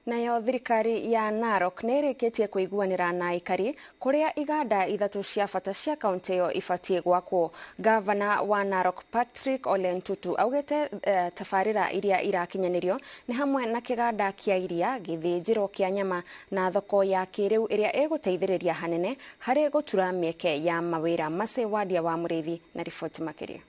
Nayo thirikari ya Narok nĩ ĩrĩkĩtie kũiguanĩra na aikari kũrĩa iganda ithatũ cia bata cia kaunti ĩyo ibatiĩ gwakwo. Gavana wa Narok Patrick Ole Ntutu augĩte tabarĩra iria irakinyanĩrio nĩ hamwe na kĩganda kĩa iria, gĩthĩnjĩro kĩa nyama na thoko ya kĩrĩu ĩrĩa ĩgũteithĩrĩria hanene harĩ gũtura mĩeke ya mawĩra. Mase Wadia wa Mũrĩithi na riboti makĩria.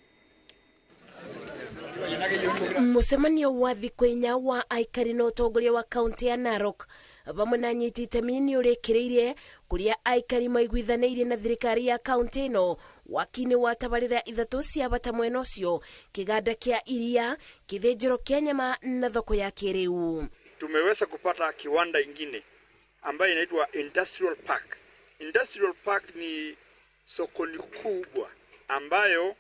Mũcemanio wa thikũ inya wa aikari na ũtongoria wa kaunti ya Narok vamwe na anyiti itemi nĩ ũrĩkĩrĩirie kũrĩa aikari maiguithanĩirie na thirikari ya kaunti ĩno waki-inĩ wa tabarĩra ithatũ cia bata mwena ũcio, kĩganda kĩa iria, kĩthĩnjĩro kĩa nyama na thoko ya kĩrĩu. Tumeweza kupata kiwanda ingine ambayo inaitwa Industrial Park. Industrial Park ni sokoni kubwa ambayo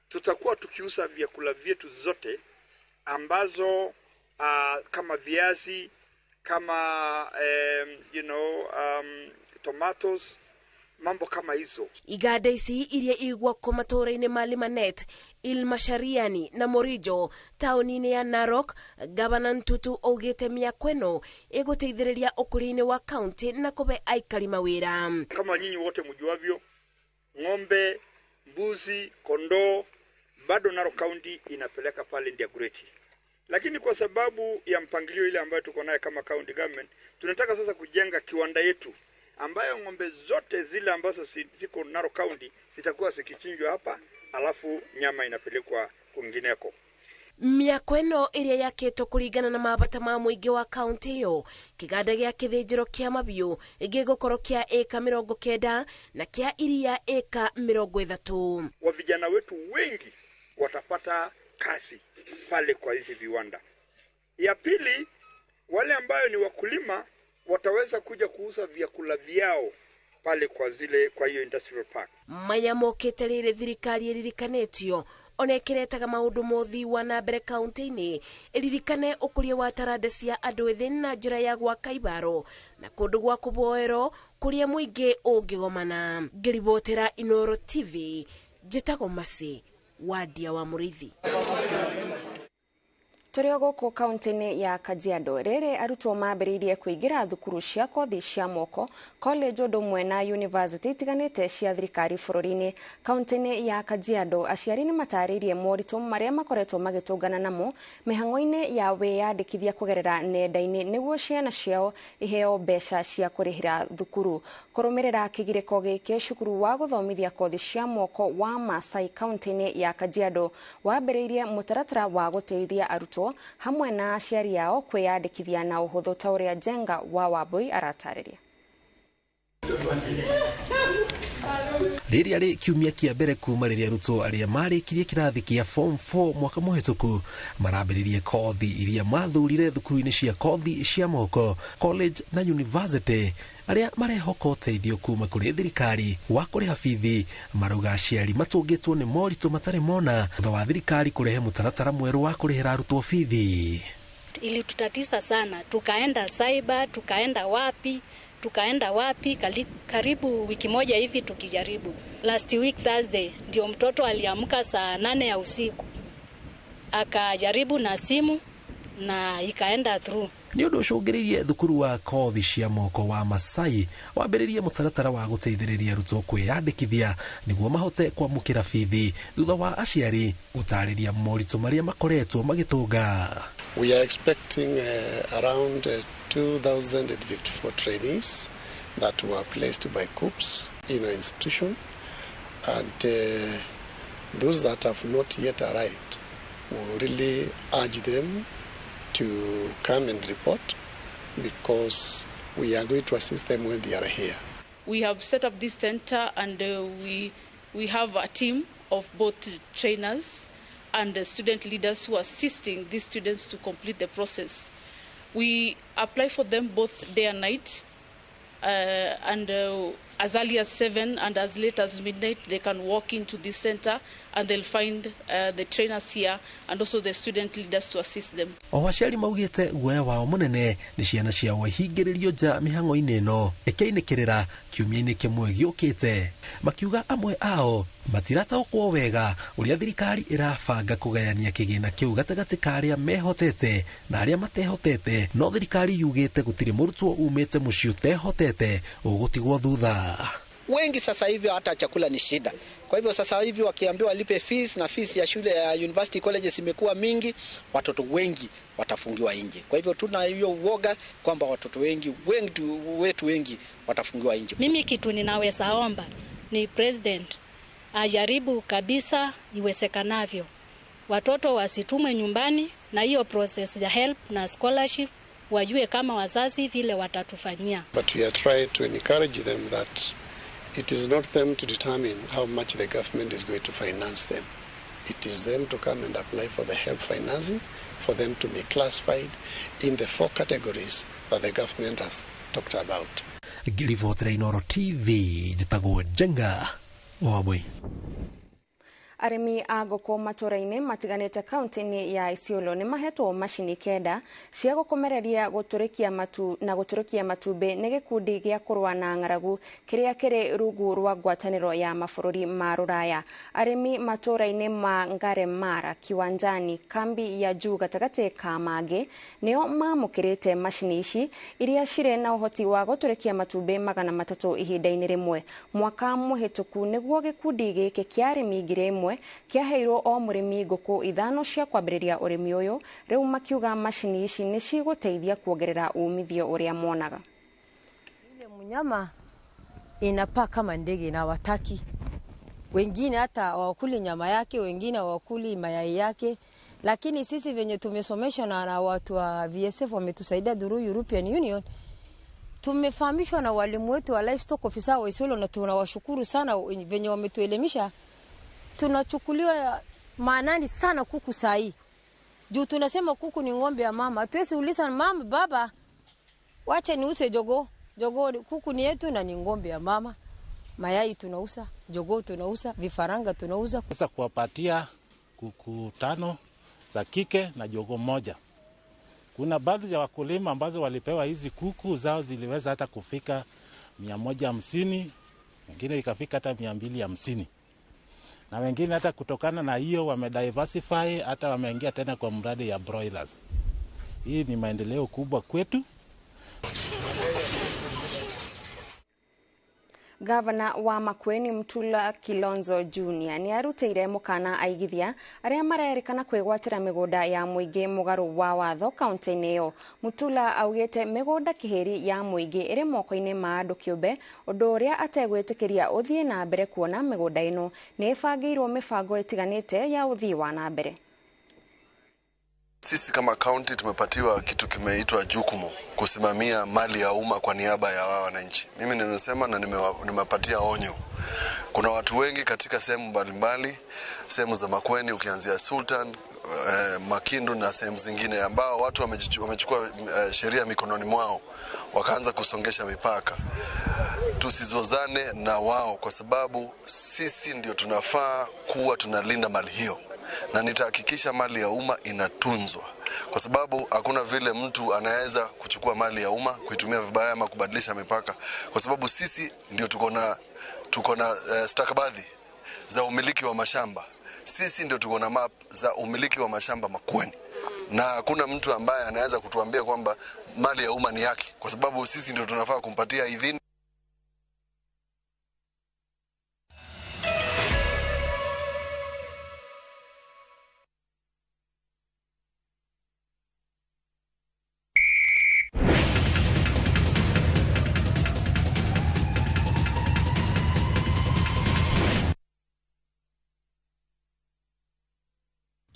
tutakuwa tukiuza vyakula vyetu zote ambazo kama viazi, kama tomatoes, mambo kama hizo. Iganda ici iria igwakwo matũũra-inĩ ma Limanet, Ilmashariani na Morijo taũni-inĩ ya Narok. Gavana Ntutu augĩte mĩako ĩno ĩgũteithĩrĩria ũkũria-inĩ wa kaunti na kũhe aikari mawĩra. Kama nyinyi wote mjuavyo, ng'ombe, mbuzi, kondoo bado Narok County inapeleka pale Ndiagureti. Lakini kwa sababu ya mpangilio ile ambayo tuko naye kama county government, tunataka sasa kujenga kiwanda yetu ambayo ng'ombe zote zile ambazo ziko Narok County zitakuwa zikichinjwa hapa, alafu nyama inapelekwa kwingineko. Mĩako ĩno ĩrĩa yakĩtwo kũringana na mabata ma mũingĩ wa kaunti ĩyo, kĩganda gĩa kĩthĩnjĩro kĩa mabiũ gĩgũkorwo kĩa ĩka 90 na kĩa iria ĩka 30. Wa vijana wetu wengi watapata kazi pale kwa hizi viwanda. Ya pili, wale ambayo ni wakulima wataweza kuja kuuza vyakula vyao pale kwa zile kwa hiyo industrial park. Maya mokĩte rĩrĩ thirikari ĩririkanĩtio ona ĩkĩretaga maũndũ mothi wa na mbere kaunti-inĩ ĩririkane ũkũria wa taranda cia andũ ethĩ na njĩra ya gwaka ibaro na kũndũ gwa kũboerwo kũrĩa mũingĩ ũngĩgomana. Ngĩribotera Inooro TV, njĩtagwo Masi Wadia wa Mũrĩithi. Tũrĩ o gũkũ kaunti-inĩ ya Kajiado rĩrĩ arutwo mambĩrĩirie kũingĩra thukuru cia kothi cia moko, college ũndũ ũmwe na university itiganĩte cia thirikari bũrũri-inĩ. Kaunti-inĩ ya Kajiado aciari nĩ matarĩirie moritũ marĩa makoretwo magĩtũngana namo mĩhang'o-inĩ ya wĩyandĩkithia kũgerera nenda-inĩ nĩguo ciana ciao iheo mbeca cia kũrĩhĩra thukuru. Kũrũmĩrĩra kĩgirĩko gĩkĩ, cukuru wa gũthomithia kothi cia moko wa Maasai kaunti-inĩ ya Kajiado wambĩrĩirie mũtaratara wa gũteithia arutwo hamwe na aciari ao kwĩyandĩkithia na ũhũthũ ta ũrĩa Njenga wa Wambui aratarĩria. Rĩrĩa rĩ kiumia kĩa mbere kuma rĩrĩa arutwo arĩa marĩkirie kĩrathi kĩa form 4 mwaka mũhĩtũku marambĩrĩrie kothi iria mathurire thukuru-inĩ cia kothi cia moko, college na university, arĩa marehoka ũteithio kuma kũrĩ thirikari wa kũrĩha bithi marauga aciari matũngĩtwo nĩ moritũ matarĩ mona thutha wa thirikari kũrehe mũtaratara mwerũ wa kũrĩhĩra arutwo bithi. Ilitutatiza sana, tukaenda cyber, tukaenda wapi, karibu wiki moja hivi tukijaribu. Last week Thursday ndio mtoto aliamka saa 8 ya usiku akajaribu na simu na ikaenda through. Nĩ ũndũ ũcũngĩrĩirie thukuru wa kothi cia moko wa Masai wambĩrĩrie mũtaratara wa gũteithĩrĩria arutwo kwĩyandĩkithia nĩguo mahote kwamũkĩra bithi thutha wa aciari gũtarĩria moritũ marĩa makoretwo magĩtũnga. We are expecting around 2,054 trainees that were placed by COOPs in our institution, and those that have not yet arrived, we really urge them to come and report because we are going to assist them when they are here. We have set up this center, and we have a team of both trainers and the student leaders who are assisting these students to complete the process. We apply for them both day and night, and as early as 7 and as late as midnight, they can walk into this center and they'll find the trainers here and also the student leaders to assist them. O aciari maugĩte guoya wao mũnene nĩ ciana ciao ihingĩrĩrio nja mĩhang'o-inĩ ĩno ĩkĩinĩkĩrĩra kiumia-inĩ kĩmwe gĩũkĩte, makiuga amwe ao matirataũkwo wega ũrĩa thirikari ĩrabanga kũgayania kĩgĩna kĩu gatagatĩ ka arĩa mehotete na arĩa matehotete, no thirikari yugĩte gũtirĩ mũrutwo umĩte mũciĩ ũtehotete ũgũtigwo thutha. Wengi sasa hivi hata chakula ni shida. Kwa hivyo sasa hivi wakiambiwa walipe fees na fees ya shule ya university colleges imekuwa mingi, watoto wengi watafungiwa nje. Kwa hivyo tuna hiyo uoga kwamba watoto wengi wetu wengi watafungiwa nje. Mimi kitu ninaweza omba ni president ajaribu kabisa iwezekanavyo watoto wasitumwe nyumbani, na hiyo process ya help na scholarship wajue kama wazazi vile watatufanyia. But we are trying to encourage them that it is not them to determine how much the government is going to finance them. It is them to come and apply for the help financing, for them to be classified in the 4 categories that the government has talked about. Ngĩribotera Inooro TV, njĩtagwo Njenga Wambui. Arĩmi a ngũkũ matũra-inĩ matiganĩte kaunti-inĩ ya Isiolo nĩ mahetwo macini 9 cia gũkomereria gũtũrĩkia matu na gũtũrĩkia matumbĩ nĩ gĩkundi gĩa kũrũa na ng'aragu kĩrĩa kĩrĩ rungu rwa ngwatanĩro ya mabũrũri ma Rũraya. Arĩmi matũra-inĩ ma Ngaremara, Kiwanjani, kambi ya juu gatagatĩ ka mangĩ nĩo mamũkĩrĩte macini ici iria cirĩ na ũhoti wa gũtũrĩkia matumbĩ 300 ihinda-inĩ rĩmwe. Mwaka mũhĩtũku nĩguo gĩkundi gĩkĩ kĩa arĩmi 1000 kĩaheirwo o mũrĩmi ngũkũ 5 cia kwambĩrĩria ũrĩmi ũyũ, rĩu makiuga macini ici nĩ cigũteithia kuongerera umithio ũrĩa monaga. Ile mnyama inapaa kama ndege na wataki wengine hata hawakuli nyama yake, wengine hawakuli mayai yake, lakini sisi venye tumesomeshwa na watu wa VSF wametusaidia through European Union, tumefahamishwa na walimu wetu wa livestock officer wa Isiolo, na tunawashukuru sana venye wametuelimisha. Tunachukuliwa maanani sana kuku sahi. Juu tunasema kuku ni ng'ombe ya mama. Hatuwezi uliza mama baba wacha niuse jogoo. Jogoo kuku ni yetu na ni ng'ombe ya mama. Mayai tunauza, jogoo tunauza, vifaranga tunauza. Sasa kuwapatia kuku 5 za kike na jogoo moja. Kuna baadhi ya wakulima ambazo walipewa hizi kuku zao ziliweza hata kufika 150, wengine ikafika hata 250. Na wengine hata kutokana na hiyo wamediversify, hata wameingia tena kwa mradi ya broilers. Hii ni maendeleo kubwa kwetu. Gavana wa Makueni Mutula Kilonzo Junior ni arutĩire mũkana aigithia arĩa marerĩkana kwĩgwatĩra mĩgũnda ya mũingĩ mũgarũ wa watho kaunti-inĩ ĩyo. Mutula augĩte mĩgũnda kĩhĩri ya mũingĩ ĩrĩ moko-inĩ ma andũ kĩũmbe, ũndũ ũrĩa ategwĩtĩkĩria ũthiĩ na mbere kuona mĩgũnda ĩno nĩ ĩbangĩirwo mĩbango ĩtiganĩte ya ũthii wa na mbere. Sisi kama county tumepatiwa kitu kimeitwa jukumu kusimamia mali ya umma kwa niaba ya wananchi. Mimi nimesema na nimewapatia onyo Kuna watu wengi katika sehemu mbalimbali, sehemu za Makueni ukianzia Sultan, Makindu na sehemu zingine, ambao watu wamechukua sheria mikononi mwao wakaanza kusongesha mipaka. Tusizozane na wao kwa sababu sisi ndio tunafaa kuwa tunalinda mali hiyo, na nitahakikisha mali ya umma inatunzwa, kwa sababu hakuna vile mtu anaweza kuchukua mali ya umma kuitumia vibaya ama kubadilisha mipaka, kwa sababu sisi ndio tuko na stakabadhi za umiliki wa mashamba. Sisi ndio tuko na map za umiliki wa mashamba Makueni, na hakuna mtu ambaye anaweza kutuambia kwamba mali ya umma ni yake, kwa sababu sisi ndio tunafaa kumpatia idhini.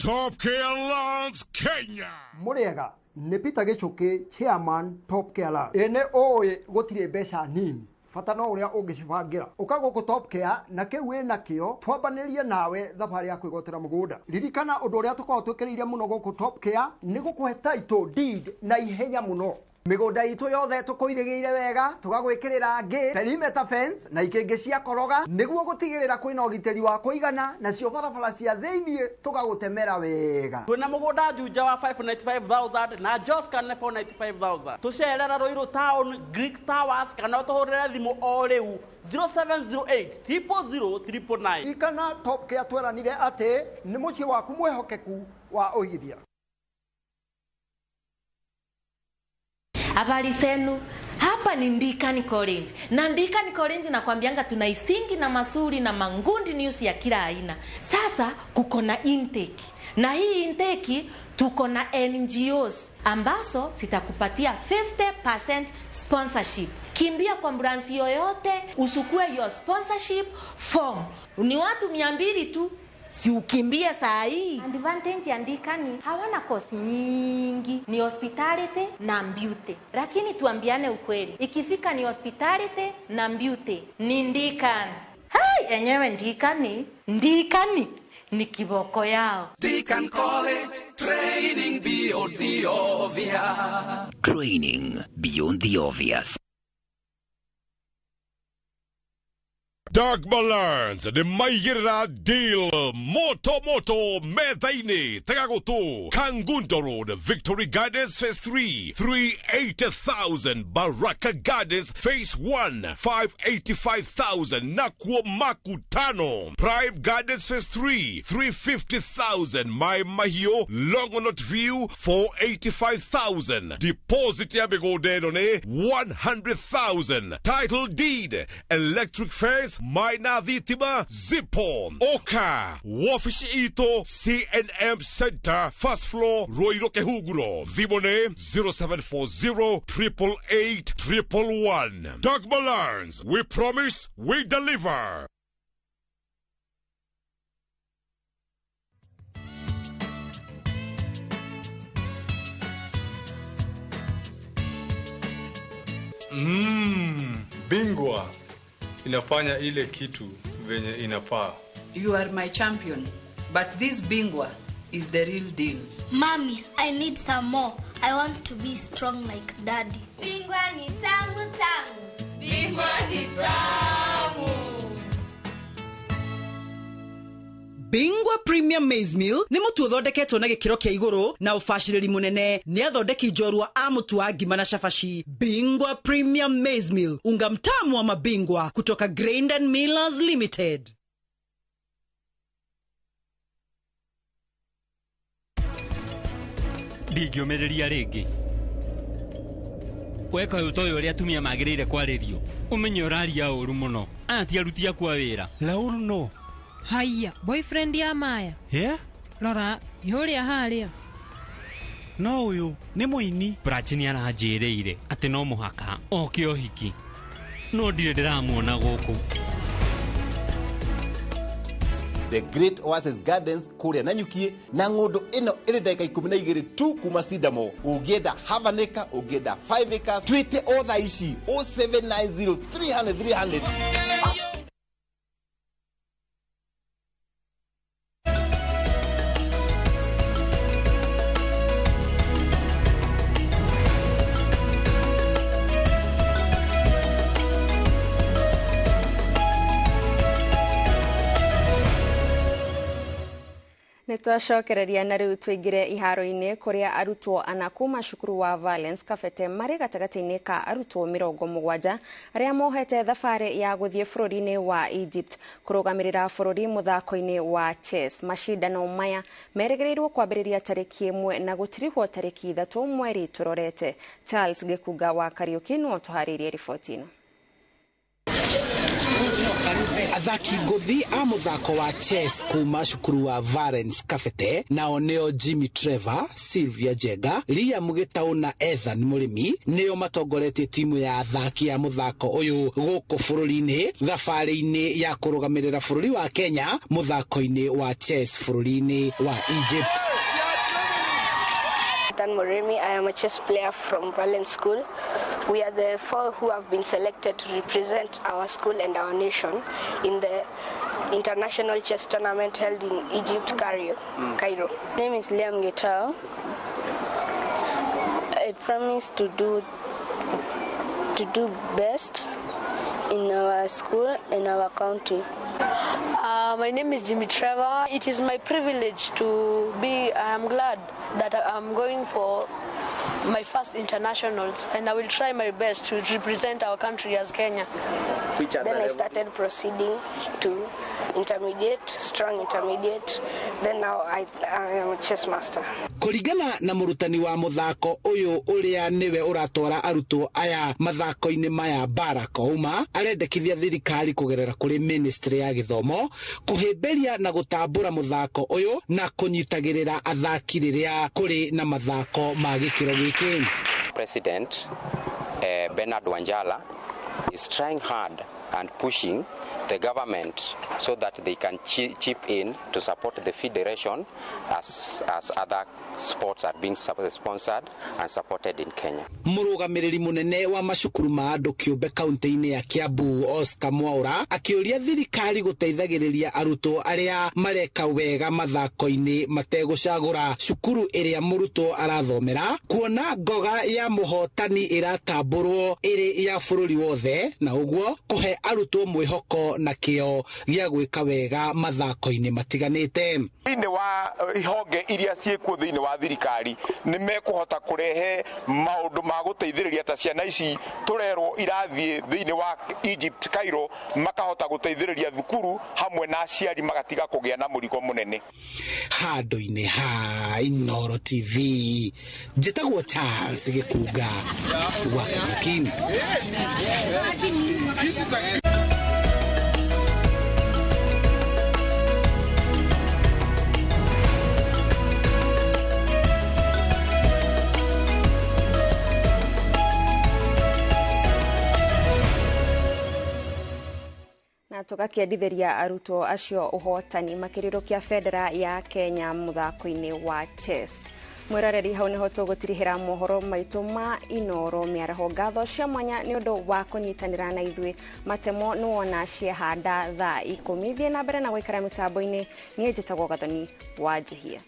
Top Care Lands Kenya. Muriega nĩ Peter Gichuki, chairman Top Care Lands. Ene ũĩ gũtirĩ mbeca nini, bata no ũrĩa ũngĩcibangira. Ũka gũkũ Top Care na kĩu wĩna kĩo twambanĩrie nawe thabarĩ ya kwĩgwatĩra mũgũnda. Ririkana ũndũ ũrĩa tũkoragwo twĩkĩrĩire mũno gũkũ Top Care nĩ gũkũhe title deed na ihenya mũno. Mĩgũnda itũ yothe tũkũirĩgĩire wega, tũgagwĩkĩrĩra ngĩ, perimeter fence na ikĩngĩ cia koroga nĩguo gũtigĩrĩra kwĩna ũgitĩri wa kũigana, nacio barabara cia thĩiniĩ tũgagũtemera wega. Twĩna mũgũnda Juja wa 595,000 na Joska nĩ 495,000. Tũcerera Ruiru Town, Greek Towers, kana ũtũhũrĩre thimũ o rĩu 0708 000 999. Ririkana Top Care tweranire atĩ nĩ mũciĩ waku mwĩhokeku wa ũigithia. Habari zenu, hapa ni Ndikani College. Na Ndikani College nakwambianga tuna isingi na masuri na mangundi news ya kila aina. Sasa kuko na intake. Na hii intake tuko na NGOs ambazo zitakupatia 50% sponsorship. Kimbia kwa branch yoyote usukue your sponsorship form. Ni watu 200 tu. Si ukimbie saa hii. Advantage ya Ndikani hawana course nyingi, ni hospitality na beauty. Lakini tuambiane ukweli, ikifika ni hospitality na beauty ni Ndikani. Hai, enyewe Ndikani, Ndikani ni kiboko yao. Deacon College, training beyond the obvious. Training beyond the obvious. Dagmar Lands nĩ maigĩrĩra deal moto moto metha-inĩ Tegagũtũ, Kangundo Road, Victory Gardens Phase 3, 380,000, Baraka Gardens Phase 1, 585,000, Nakuo Makutano, Prime Gardens Phase 3, 350,000, Mai Mahiu, Longonot View, 485,000, deposit ya mĩgũnda ĩno nĩ 100,000, title deed, electric fence, Maina Thitima, Zipo, Oka, Wafici Ito, CNM Center, First Floor, Ruiru Kehuguro, Thimũ 0740 888 111. Dagmar Lands, we promise, we deliver. Bingwa inafanya ile kitu venye inafaa. You are my champion, but this Bingwa is the real deal. Mommy, I need some more. I want to be strong like daddy. Bingwa ni tamu tamu. Bingwa ni tamu. Bingwa Premium Maize Meal nĩ mũtu ũthondeketwo na gĩkĩro kĩa igũrũ na ũbacĩrĩri mũnene nĩ athondeki njorua a mũtu wa ngima na cabaci. Bingwa Premium Maize Meal, unga mtamu wa mabingwa kutoka Grain and Millers Limited. Ndingĩũmĩrĩria rĩngĩ. Weka ũyũ toyũ ũrĩa atumia magĩrĩire kwarĩrio. Ũmenye ũraria ũru mũno. Aya ti aruti aku a wĩra. Lauru no. Haiya, boyfriend ya Maya. Yeah? Rora, yũrĩa harĩa. No ũyũ nĩ mũini. Brachi nĩ aranjĩrĩire atĩ no mũhaka oke ũhiki. No ndirĩ ndĩramuona gũkũ. The Great Oasis Gardens kũrĩa Nanyukie na ng'ũndũ ĩno ĩrĩ ndagĩka 12 tu kuma Sidamo. Ũngĩenda half an acre, ũngĩenda 5 acres, twĩte o thaa ici 0790 300 300. Nĩ twacokereria na rĩu tũingĩre iharo-inĩ kũrĩa arutwo ana kuma cukuru wa Valence Kabete marĩ gatagatĩ-inĩ ka arutwo 70 arĩa mohete thabarĩ ya gũthiĩ bũrũri-inĩ wa Egypt kũrũgamĩrĩra bũrũri mũthako-inĩ wa chess. Macindano maya merĩgĩrĩirwo kwambĩrĩria tarĩki 1 na gũtirihwo tarĩki 3 mweri tũrorete. Charles Gĩkunga wa Kariũki nĩwe ũtũharĩirie riboti ĩno. Athaki ngũthi a mũthako wa chess kuma cukuru wa Valence Kabete nao nĩo Jimmy Trevor, Sylvia Njenga, Liam Gĩtaũ na Ethan Mũrĩmi nĩo matongoretie timu ya athaki a mũthako ũyũ gũkũ bũrũri-inĩ thabarĩ-inĩ ya kũrũgamĩrĩra bũrũri wa Kenya mũthako-inĩ wa chess bũrũri-inĩ wa Egypt. Ethan Moremi. I am a chess player from Valence School. We are the 4 who have been selected to represent our school and our nation in the international chess tournament held in Egypt, Cairo. My name is Liam Gitau. I promise to do best in our school and our county. My name is Jimmy Trevor. It is my privilege to be, I am glad that I am going for my first internationals, and I will try my best to represent our country as Kenya. Then I started proceeding to intermediate, strong intermediate. Then now I am a chess master. Kũringana na mũrutani wa mũthako ũyũ ũrĩa nĩwe ũratwara arutwo aya mathako-inĩ maya Barack Ouma, arendekithia thirikari kũgerera kũrĩ ministry ya gĩthomo kũhĩmbĩria na gũtambũra mũthako ũyũ na kũnyitagĩrĩra athaki rĩrĩa kũrĩ na mathako ma gĩkĩro gĩkĩ. President Bernard Wanjala is trying hard and pushing the government so that they can chip in to support the federation as other sports are being sponsored and supported in Kenya. Mũrũgamĩrĩri mũnene wa macukuru ma andũ kĩũmbe kaunti-inĩ ya Kiambu Oscar Mwaura akĩũria thirikari gũteithagĩrĩria arutwo arĩa mareka wega mathako-inĩ mategũcagũra cukuru ĩrĩa mũrutwo arathomera, kuona ngoga ya mũhotani ĩratambũrwo ĩrĩ ya bũrũri wothe na ũguo kũhe arutwo mwĩhoko na kĩo gĩa gwĩka wega mathako-inĩ matiganĩte. Thĩinĩ wa ihonge iria ciĩkuo thĩinĩ wa thirikari nĩ mekũhota kũrehe maũndũ ma gũteithĩrĩria ta ciana ici tũrerwo irathiĩ thĩinĩ wa Egypt Cairo, makahota gũteithĩrĩria thukuru hamwe na aciari magatiga kũgĩa na mũrigo mũnene. Handũ-inĩ ha Inooro TV njĩtagwo Charles Gĩkunga wa Kariũki. Na tũgakĩendithĩria arutwo acio ũhotani makĩrĩrũkia bendera ya Kenya mũthako-inĩ wa chess. Mwĩroreri hau nĩho tũgũtirihĩra mohoro maitũ ma Inooro mĩaraho. Ngatho cia mwanya nĩ ũndũ wa kũnyitanĩra na ithuĩ. Matemo nĩwona ciehanda thaa 10. Thiĩ na mbere na gũikara mĩtambo-inĩ. Niĩ njĩtagwo Gathoni wa Njihia.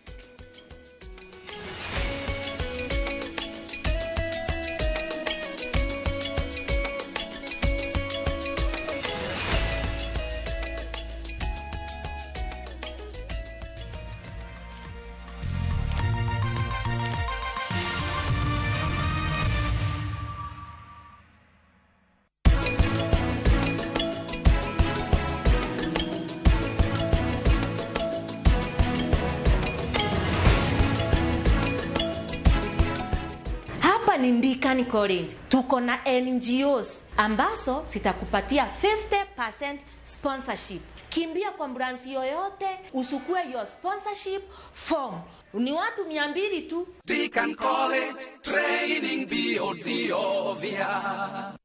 Ni Ndikani College tuko na NGOs ambazo zitakupatia 50% sponsorship. Kimbia kwa branch yoyote usukue your sponsorship form. Ni watu 200 tu. Deacon College, training beyond the obvious.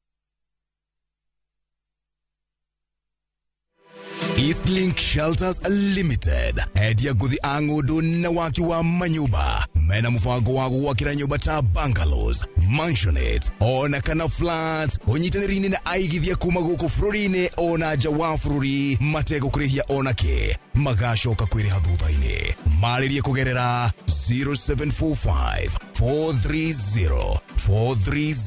Eastlink Shelters Limited endia ngũthi a ng'ũndũ na waki wa manyũmba mena mũbango wa gwakĩra nyũmba ta bungalows, mansionettes ona kana flats ũnyitanĩri-inĩ na aigithia kuma gũkũ bũrũri-inĩ ona nja wa bũrũri mategũkũrĩhia ona kĩ magacoka kwĩrĩha thutha-inĩ. Marĩrie kũgerera 0745 430 430.